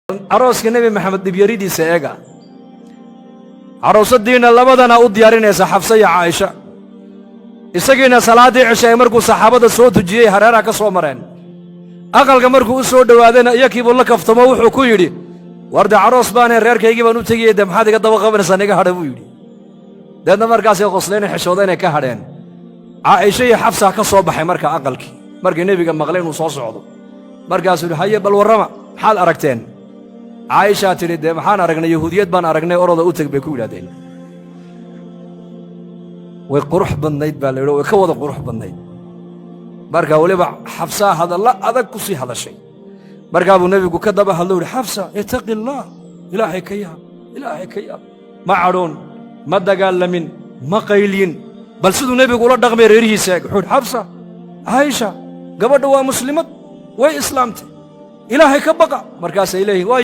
Arooska Nebi Maxamed dhibyaridiisa eega. Caroosadiinna labadana u diyaarinaysa, Xafsa iyo Caaisha. Isagiina salaaddii cishaay markuu saxaabada soo tujiyey, hareeraha ka soo mareen. Aqalka markuu u soo dhowaadayna, iyakiibuu la kaftamo. Wuxuu ku yidhi: "War dee caroos baanay, reerkaygii baan u tegiyey, dee maxaad iga daba qabanaysaa? Iga hadha," buu yidhi. Deedna markaasay qoslayna, xishooda inay ka hadheen. Caaisha iyo Xafsaa ka soo baxay marka aqalkii markii nebiga maqlay inuu soo socdo. Markaasuu yidhi: "Haye, bal warrama, maxaad aragteen?" Caaishaa tidhi: "Dee maxaan aragnay? Yahuudiyad baan aragnay, oroda u teg," bay ku yidhahdeen. Way qurux badnayd baa la yidhi, way ka wada qurux badnayd. Marka weliba Xafsaa hadalla adag ku sii hadashay. Markaa buu nebigu ka daba hadlo, yidhi: "Xafsa, itaqi Allaah, Ilaahay ka yaab, Ilaahay ka yaab." Ma cadhoon, ma dagaalamin, ma qaylyin. Bal siduu nebigu ula dhaqmay reerihiisa eeg. Wuxuu yidhi: "Xafsa, Caaisha, gabadha waa muslimad, way islaamtay, Ilaahay ka baqa." Markaasay leeyihin waa